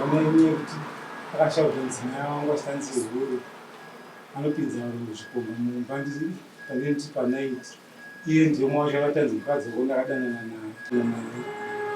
zivanai inyaya yekuti akashauta mudzimai wangu achitanzi hure anopinza varungu zvikomba mumba panenge ndiri panight iye ndiye mwana wacho akatanzi mukadzi wako ndakadanana naye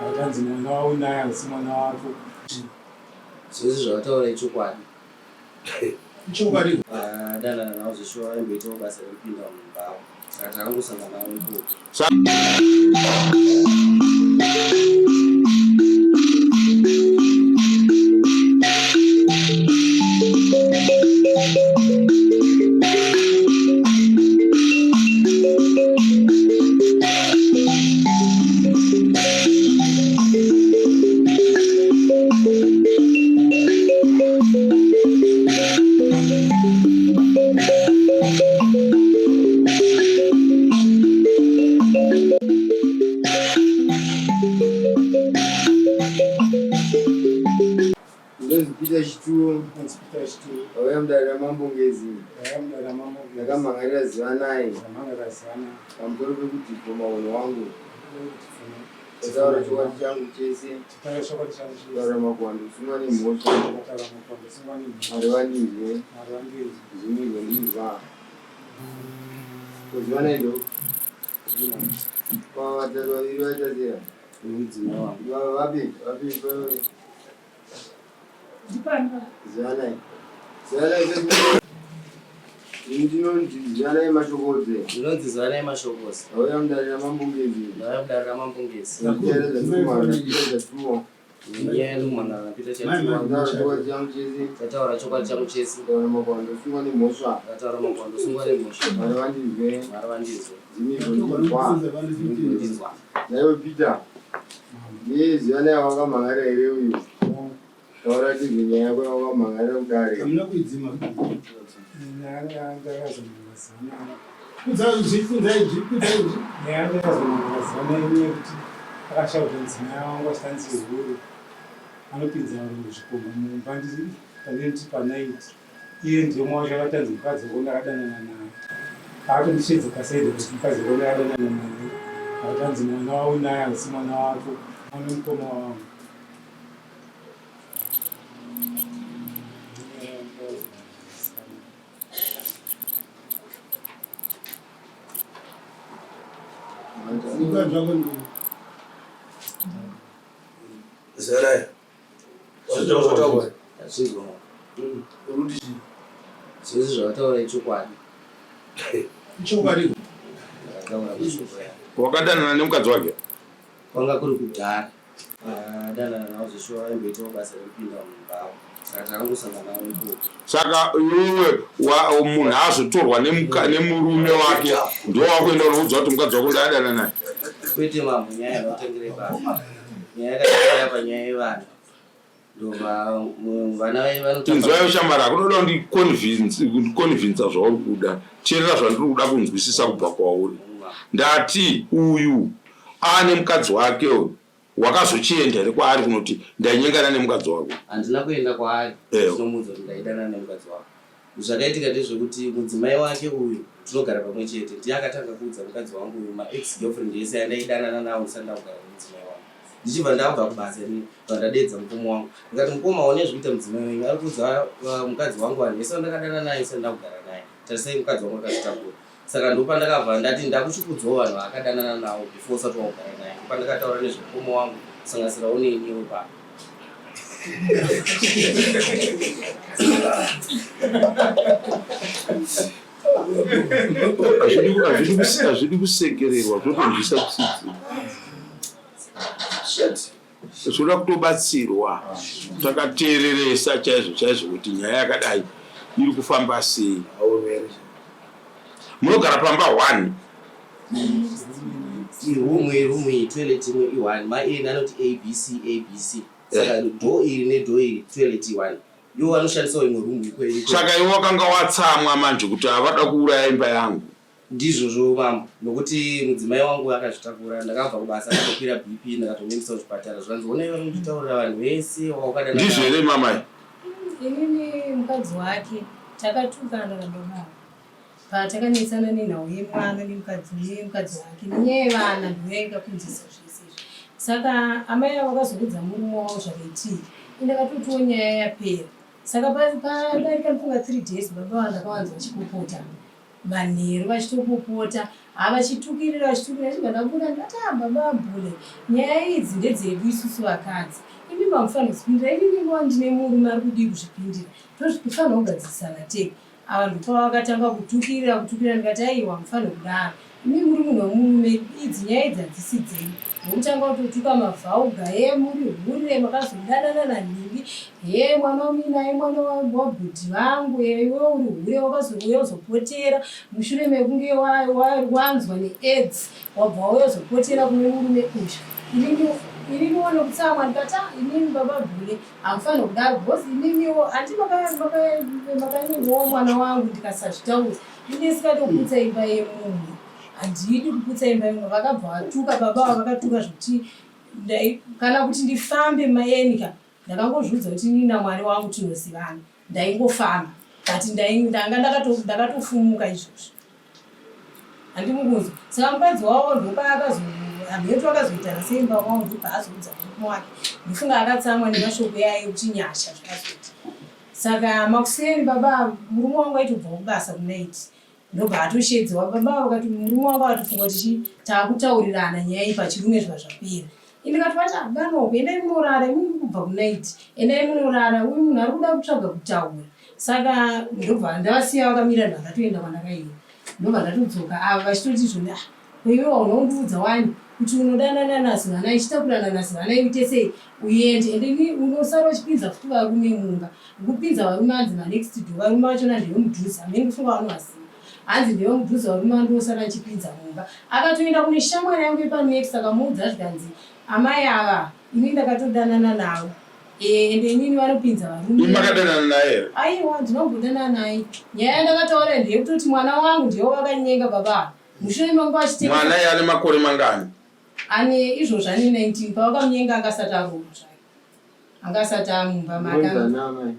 akatanzi mwana waunaye hausi mwana wako. Zvese zvavataura ichokwadi. Ichokwadi. Adanana navo zveshuwa vaimboitawo basa rekupinda mumba avo saka takangosangana navo ikoko. Ndonzi Peter Chituwo, Ndonzi Peter Chituwo. Vauya mudare raMambo Ngezi. Vauya mudare raMambo Ngezi. Ndakamhan'arira Zivanai. Ndakamhan'arira Zivanai. Pamusoro pekudhibhoma hunhu hwangu. Ndataura chokwadi changu chese. Ndataura chokwadi changu chese. Kutaura makuhwa ndosungwa nemhosva. Kutaura makuhwa ndosungwa nemhosva. Mwari vandinzwe. Mwari vandinzwe. Nzimirwe ndinzwa. Kuzivanai ndo. Kwa vatatu vaviri vaita sei? Mudzimai wangu. Vapi? Vapi? Vapi? Zivanai. Zivanai sekuru. Ini ndinonzi Zivanai Mashokodze. Ndinonzi Zivanai Mashokodze. Ndauya mudare raMambongezi. Ndauya mudare raMambongezi. Nyaya dzatuma. Nyaya yandumana naPeter Chatuwa. Ndataura chokwadi changu chese. Ndataura chokwadi changu chese. Ndataura makuhwa ndosungwa nemhosva. Ndataura makuhwa ndosungwa nemhosva. Mwari vandinzwe. Mwari vandinzwe. Dzimizvo ndinzwa. Dzimizvo ndinzwa. Naiwe Peter. Ndiye Zivanai wakamhan'ara here uyu? Taura tizwe nyaya yako yawakamhan'arira kudare. Hamuna kuidzima. Nyaya yandakazomhan'ara Zivanai. Kudzai izvi, kudzai izvi, kudzai izvi. Nyaya yandakazomhan'ara Zivanai inyaya yekuti akashauta mudzimai wangu achitanzi hure anopinza varungu zvikomba mumba panenge ndiri panight. Iye ndiye umwe wacho akatanzi mukadzi wako ndakadanana naye. Akatondisheedza paside kuti mukadzi wako ndakadanana naye. Akatanzi mwana waunaye hausi mwana wako, mwana mukoma wangu. Mukadzi wako ndiye. Zerai. Zvataurwa zvazvinzwa. Zvese zvavataura ichokwadi. Ichokwadi. Ndakataura mashoko aya. Wakadanana nemukadzi wake? Kwanga kuri kudhara. Adanana navo zveshuwa vaimboitawo basa rekupinda mumba avo. Saka takangosangana navo ikoko. Saka iwewe munhu azotorwa nemurume wake ndowakuenda unoudza kuti mukadzi wako ndadana naye? Kwete mambo, nyaya yakatangira ipapo. Nyaya yakatangira panyaya yevana. Ndobva vana vaye vanotamba. Inzwai shamwari, hakunoda kundiconvincer zvauri kuda. Teerera zvandiri kuda kunzwisisa kubva kwauri. Ndati uyu aane mukadzi wake uyu wakazochienda here kwaari kunoti ndainyengana nemukadzi wako? Handina kuenda kwaari ndinomuudza kuti ndaidanana nemukadzi wako. Zvakaitika ndezvekuti mudzimai wake uyu tinogara pamwe chete ndiye akatanga kuudza mukadzi wangu uyu maex girlfriend ese andaidanana nawo ndisati ndakugara nemudzimai wangu. Ndichibva ndabva kubasa ini ndobva ndadeedza mukoma wangu ndikati mukoma one zvikuita mudzimai wenyu ari kuudza mukadzi wangu vanhu vese vandakadanana naye ndisati ndakugara naye tarisai mukadzi wangu akazvitakura. Saka ndopandakabva ndati ndakuchikudzawo vanhu vaakadanana navo before usati wakugara naye. Ndopandakataura nezvemukoma wangu kusanganisirawo neniwo ipapo. Hazvidi kusekererwa zvotonzwisa tsitsi. Shit. Zvoda kutobatsirwa takateereresa chaizvo chaizvo kuti nyaya yakadai iri kufamba sei. Munogara pamba one. Iroom iroom iyi toilet imwe i one maen anoti abc abc saka door iri nedoor iri toilet i one ivo vanoshandisawo imwe room ikweyo. Saka iwe wakanga watsamwa manje kuti avada kuuraya imba yangu. Ndizvozvo mambo nokuti mudzimai wangu akazvitakura ndakabva kubasa akatokwira BP ndakatomuendesa kuchipatara zvikanzi honai vari kunditaurira vanhu vese wawakadana Ndizvo here mamai? Inini mukadzi wake takatukana nababa ava patakanetsana nenhau yemwana nemukadzi nemukadzi wake nenyaya yevana ndiyo yainga kunzisa zvese izvi saka amai avo vakazoudza murume wavo zvakaitika. Indakatotiwo nyaya yapera. Saka padarika ndifunga 3 days baba vanga ndakavanzwa vachipopota. Manheru vachitopopota ha vachitukirira vachitukirira chibva ndabuda ndikati ah baba Bhule nyaya idzi ndedzedu isusu vakadzi. Imi mamufanira kuzvipindira inini nguva ndine murume ari kudii kuzvipindira. Tofanira kugadzirisana tega. Ava ndopavakatanga kutukirira kutukirira ndikati aiwa hamufanire kudaro imi muri munhu wemurume idzi nyaya idzi hadzisi dzenyu ndokutanga kutotuka mavhauga hee muri hure makazodanana nanhingi hee mwana wamuinaye mwana wabhudhi vangu hee iwe uri hure wakazouya uzopotera mushure mekunge wanzwa neaids wabva wauya uzopotera kune murume uyu inini ininiwo nekutsamwa ndikati ah inini baba bhule Hamufanirwe kudaro because imimiwo hanti makanyengawo mwana wangu ndikasazvitaura ini ndisingade kuputsa imba yemunhu handidi kuputsa imba yemunhu vakabva vatuka baba ava vakatuka zvekuti kana kuti ndifambe mayenika ndakangozviudza kuti ini namwari wangu tinozivana ndaingofamba but ndanga ndakatofumuka izvozvo Handimukunzwa. Saka mukadzi wavo ndopaakazo hamhetu akazoitana sei mumba mavo ndopaazoudza murume wake. Ndofunga akatsamwa nemashoko yaye ekuti nyasha zvakazoita. Saka makuseni baba murume wangu aitobva kubasa kunight ndobva atoshedziwa baba vakati murume wangu akatofunga kuti chii taakutaurirana nyaya iyi pachirume zviva zvapera. Ini ndikati vati abanoko endai munorara imi muri kubva kunight endai munorara uyu munhu ari kuda kutsvaga kutaura. Saka ndobva ndavasiya vakamira ndobva ndatoenda kwandakaenda. Ndobva ndatodzoka ava vachitoti izvoni ah ko iwe waunondiudza wani kuti unodanana naZivanai chitakurana naZivanai uite sei uende ende ini unosara uchipinza futi varume mumba ukupinza varume hanzi manext door varume vachona ndevemudhuze hameno kufunga vanovaziva hanzi ndevemudhuze varume vandosara ndichipinza mumba akatoenda kune shamwari yangu yepanext akamuudza zvikanzi amai ava ini ndakatodanana navo Eh, ende inini vanopinza varume. Imi makadanana naye here? Aiwa, ndinombodana naye. Nyaya yandakataura ndeyekutoti mwana wangu ndiye wakanyenga baba ava. Mushure mangu achitengesa. Mwana iye ane makore mangani? Ane izvozvo ane 19 pavakamunyenga anga asati aroorwa zvake. Anga asati amumba make. Ndonzi ana amai.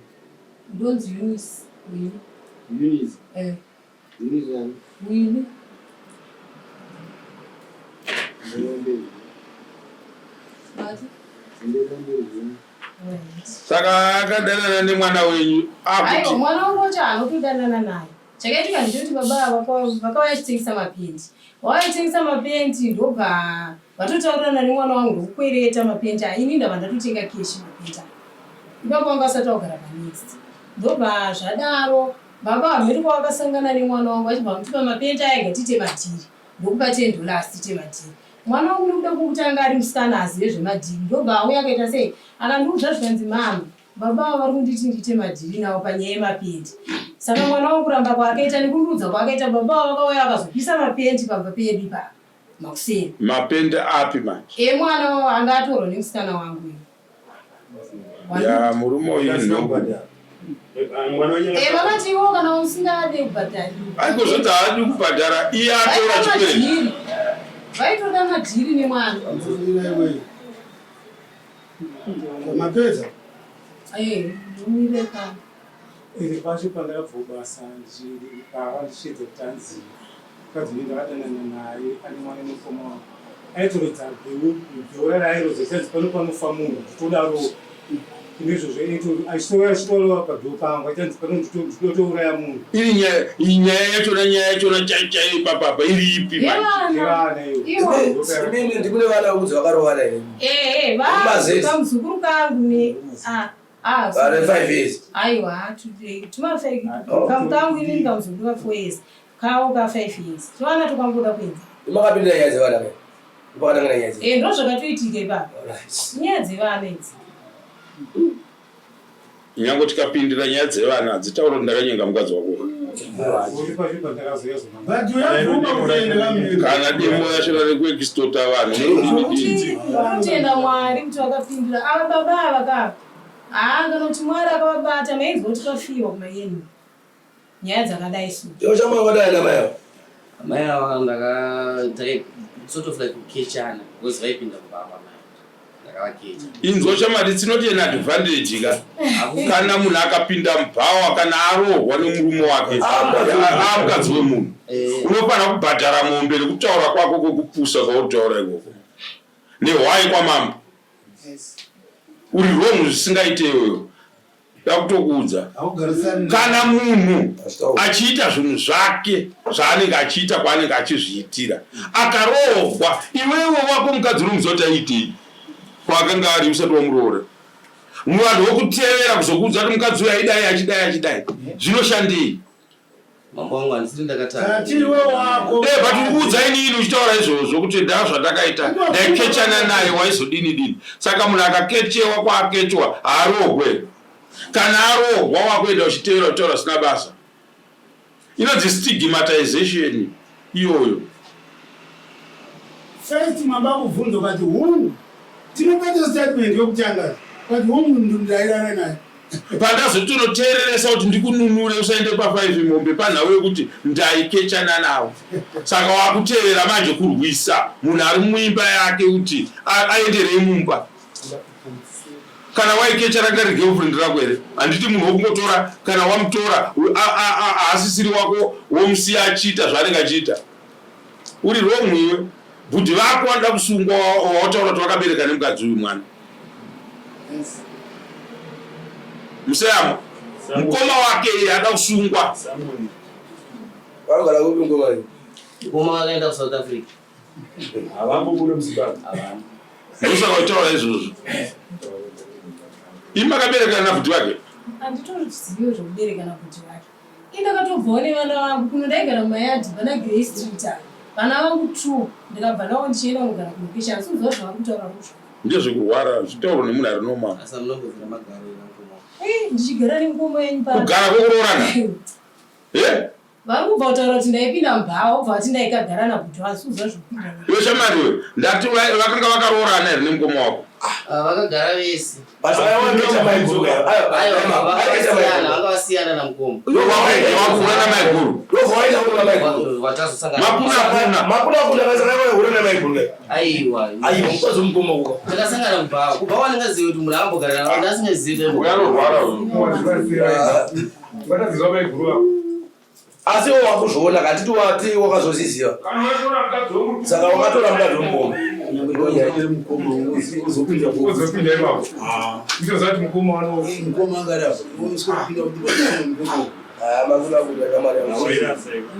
Ndonzi Eunice Winnie. Eunice. Eh. Eunice ani? Winnie. Saka akadanana nemwana wenyu akuti mwana wangu wacho anotodanana naye. Chakaitika ndechekuti baba ava vakauya vachitengesa mapendi. Vauya mapendi ndobva vatotaurirana nemwana wangu ndokukwereta mapendi aya. Ini ndabva ndatotenga keshi mapendi aya. Ipapo vanga vasati vagara panext. Ndobva zvadaro baba hameno kwavakasangana nemwana wangu vachibva vamuti mapendi aya ngatiite madhiri. Ndokupa ten dollars tiite madhiri. Mwana wangu nekuda kwekuti anga ari musikana azive zvemadhiri ndobva auya akaita sei akandiudza zvikanzi mama baba ava vari kunditi ndiite madhiri navo panyaya yemapendi saka mwana wangu kuramba kwaakaita nekundiudza kwaakaita baba ava vakauya vakazopisa mapendi pamba pedu ipapa makuseni. Mapendi api manje? Emwana anga atorwa nemusikana wangu uyu. Ya murume uyu nhubu. Eh, vakati iwo kana usingade kubhadhara. Aiko zvoti haadi kubhadhara iye atora chikwereti. Vaitoda madhiri nemwana. Mapedza? Eh, ndomire pano. Iri pacho pandakabva kubasa ndichisheedza kuti anzi mukadzi uyu ndakadanana naye ane mwana nemukoma wangu aitorodza bheu bheu rarairodza achinzi pano panofa munhu nditodaro izvozvo achitouya achitorova padhoo pangu achinzi pano nditotouraya munhu iri nyaya iyi nyaya yachona nyaya yachona chai chaiyo ipapapa iri ipi manje yevana iyo Imimi ndikune vana vekudzi vakarovana here? Eh, eh, Mazezi. vamuzukuru kangu ne ah Ah, Vane 5 years. Aiwa, tuma 5 kamukangu inini kamuzukuru ka 4 years. Kawo ka 5 years. Twana tukangoda kuenza. Makapindira nyaya dzevana kai. Pakatanga nyaya dze. Eh, ndozvakatoitika ipapo. Alright. Nyaya dzevana idzi. Nyange tikapindira nyaya dzevana hadzitaura kuti ndakanyenga mukadzi wako. Kana demo yacho rarikuextorta vanhu munodini? Kutenda Mwari kuti vakapindura ava baba ava ka haa kana kuti Mwari akavabata mainzwa kuti vafiwa kumayeni nyaya dzakadai so. Iwe chama wakadai namai ava? Amai ava ndaka sort of like kukechana because vaipinda kumba kwamai. Ndakavakecha. Inzwa shamwari it's not an advantage ka kana munhu akapinda mubhawa kana arohwa nemurume wake amukadzi wemunhu Eh. unofanira kubhadhara mombe nekutaura kwako kwekupusa kwauri kutaura ikoko nehwai kwamambo. Uri wrong zvisingaite iwewe. Ndakutokuudza. Kana munhu achiita zvinhu zvake zvaanenge achiita kwaanenge achizviitira akaroorwa, iwewe wako mukadzi unomuziva kuti aiitei kwaakanga ari usati wamuroora. Vanhu vokutevera kuzokuudza kuti mukadzi uyu aidai achidai achidai zvinoshandei? Mambo wangu handisiri ndakatanga. Tiriwe wako. Eh, but uri kuudza inini uchitaura izvozvo kuti ndaa zvandakaita ndaikechana naye waizodini dini. Saka munhu akakechewa kwaakechwa haarohwe. Kana arohwa wakuenda uchitevera uchitaura zvisina basa. Inonzi stigmatization iyoyo. First mamba kubvunza ukati hungu tinopedza statement yokutanga ukati hungu ndairara naye. Pandazotonoteereresa kuti ndikununure usaende pafive mombe panhau yekuti ndaikechana navo. Saka wakutevera manje kurwisa munhu ari muimba yake kuti aenderei mumba. Kana waikecha ranga riri girlfriend rako here? Handiti munhu wokungotora kana wamutora haasisiri wako womusiya achiita zvaanenge achiita. Uri wrong iwe. Bhudhi vako vanoda kusungwa wautaura kuti vakabereka nemukadzi uyu mwana. Museyamo. Mukoma wake iye ada kusungwa. Vanogara kupi mukoma uyu? Mukoma vakaenda kuSouth Africa. Havambobude muZimbabwe. Havana. Ndosaka uchitaura izvozvo. Imi makaberekana nabhudhi vake? Handitoziviwo zvekubereka nabhudhi vake. Ini ndakatobvawo nevana vangu kuno ndaigara mumayadhi pana Grey Street apa. Vana vangu two ndikabva navo ndichienda kunogara kulocation asi kuziva zvavari kutaura kuzvo. Ndezvekurwara zvitaurwa nemunhu ari normal. Asi munombobvira magaro here mukoma? Eh, ndichigara nemukoma wenyu pano. Kugara kwekuroorana? Eh? Vari kubva kutaura kuti ndaipinda mubhawa vobva vati ndaikagara nabhuti asi kuziva zvekupinda. Iwe shamwari iwe, ndati vakanga vakaroorana here nemukoma wako? Ah, vakagara vese. But vaiwangecha maiguru ka. Aiwa, vakasiyana, vanga vasiyana namukoma. Wakuhura namaiguru. Ndobva waita hura namaiguru. Vatazosangana. Makuna kuna. Makuna kuna kasaka hura namaiguru ka. Aiwa. Aiwa mukadzi wemukoma uko. Takasangana mubhawa. Kubva wandingazivi kuti munhu ambogara nawo, ndasingazivi. Uyanorwara uyu. Vataziva maiguru vako. Asi iwe wakuzviona katiti wati wakazozviziva. Saka wakatora mukadzi wemukoma. Uzopinda ipapo. Utoziva kuti mukoma wano. Mukoma angari apo. Usopinda kuti mukoma. Ah, makuna kuna kamari.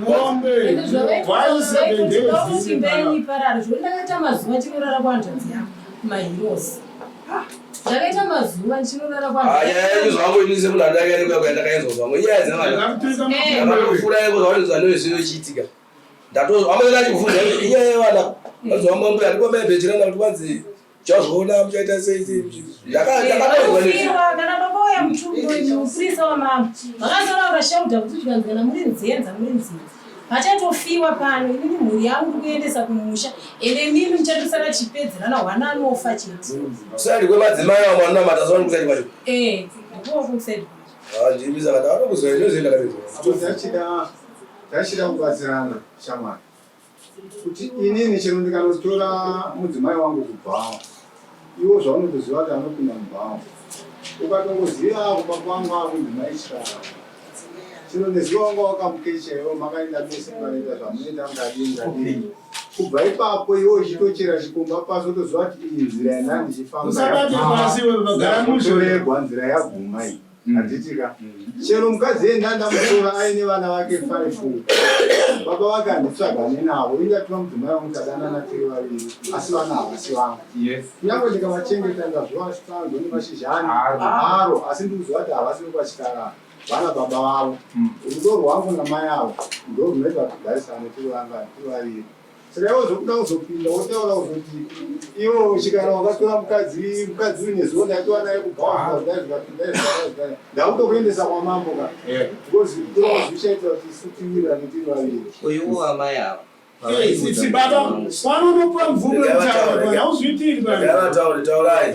Mombe. Ende zvavaiti imba yenyu iparare zvekuti ndakaita mazuva ndichinorara kuhanzvadzi yangu kumahirosi. Ndakaita mazuva ndichinorara Ah, nyaya yenyu zvangu ini semunhu andakaenda kuya kuya ndakaenzwa zvangu. Inyaya dzevana. Ndakatofura yeko zvavanhu zvanoziva ichiitika. Ndato amwe ndachikufunza inyaya yevana. Vanzi wamambuya ndiko mai bhechirana kuti kwanzi chazviona muchaita sei sei. Ndakatozwa nezvi. Kufirwa kana baba uya muchungu mupurisa wamama vakazora vakashauta kuti zvikanzi kana muri nzenza muri nzenza pachatofiwa pano inini mhuri yangu ndikuendesa kumusha ende imimi muchatosara tichipedzerana hwana anofa chete Kuside kwemadzimai vamwe vanonamata zuva nekuside kwacho. eh ndikuwa kuside kwacho Ah, ndimi saka ndakatokuzwa ndinozoenda ndakazwa. Apo tachida tachida kubatsirana shamwari kuti inini chero ndikanotora mudzimai wangu kubhawa iwo zvaunotoziva kuti anopinda mubhawa ukatongoziva kumba kwangu akunzi maichikara chero nezuva wanga wakamukecha iwo makaenda mese mukanoita zvamunoita mukadii mukadii kubva ipapo iwo uchitochera chikomba pasi wotoziva kuti iyi nzira yandanga ndichifamba Usabate pasi iwe bagara mushe. ndakutoregwa nzira yaguma iyi handiti ka chero mukadzi enda ndamutora aine vana vake five baba vake handitsvagane navo ingativa mudzimai wangu tadanana tiri vaviri asi vana havasi vangu kunyange ndikavachengeta ndazvivasitanzo nemashizha ani aro asi ndikuziva kuti havasi vekwachikara vana baba vavo rudo rwangu namai avo ndo runoita kuti tigarisane tiri vangani tiri vaviri saka iwo zvokuda kuzopinda wotaura kuzoti iwo chikara wakatora mukadzi mukadzi uyu nezuva ndaitova naye kubva ndakutokuendesa kwamambo ka because kutora kuzvichaita kuti isu tiwirirane tiri vaviri Uyuwo amai ava. Sisi baba, pano unopuwa mvumo yekutaura pano, hauzviitiri pano. Ndakataura taurai.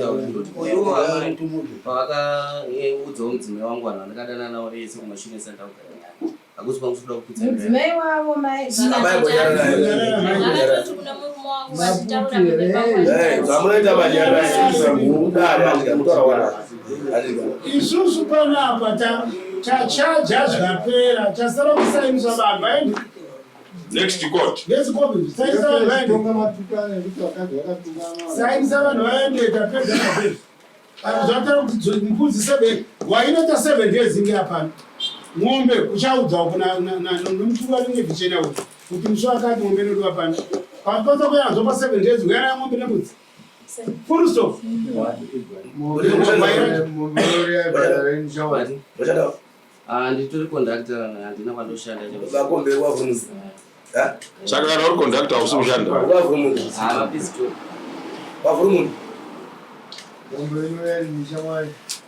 Uyuwo amai pavakaudzawo mudzimai wangu vanhu vandakadana navo vese kumashure ndisati ndakugara naye. Hakusi kwangu kuda kuputsa nyaya. mudzimai wavo mai Amai bonyarara. Vakatoti kuna murume wangu vachitaura pepe pangu Eh, vachitaura. zvamunoita manyara. Mudare andika mutaura wana. Andika. Isusu panapa tachaja zvapera, chasara kusainisa vanhu vaende. Next court. Let's go. Sainisa vanhu vaende. Tonga matukana ekuti vakadzi vakatungana Sainisa vanhu vaende tapedza napedza. Zvataura kuti mbudzi seven wainoita 7 days inge apano. Ng'ombe uchaudzawo kuna nomukuru vari nevichena uyu kuti musi wakati ng'ombe inodiwa pano. Pakwanisa kuuya nadzo pa 7 days, uya nayo ng'ombe nembudzi. Full stop. Ndoshanda. Ah, nditori conductor, handina kwandoshanda. Vakombe wavhunzi. Saka kana uri conductor, hausi kushanda? Wavhuri munhu. Ah, mapistori. Wavhuri munhu.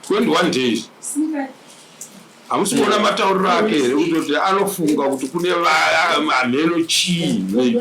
21 days, hamusi kuona matauriro ake here kutoti anofunga kuti kune vaya hamheno chii maybe?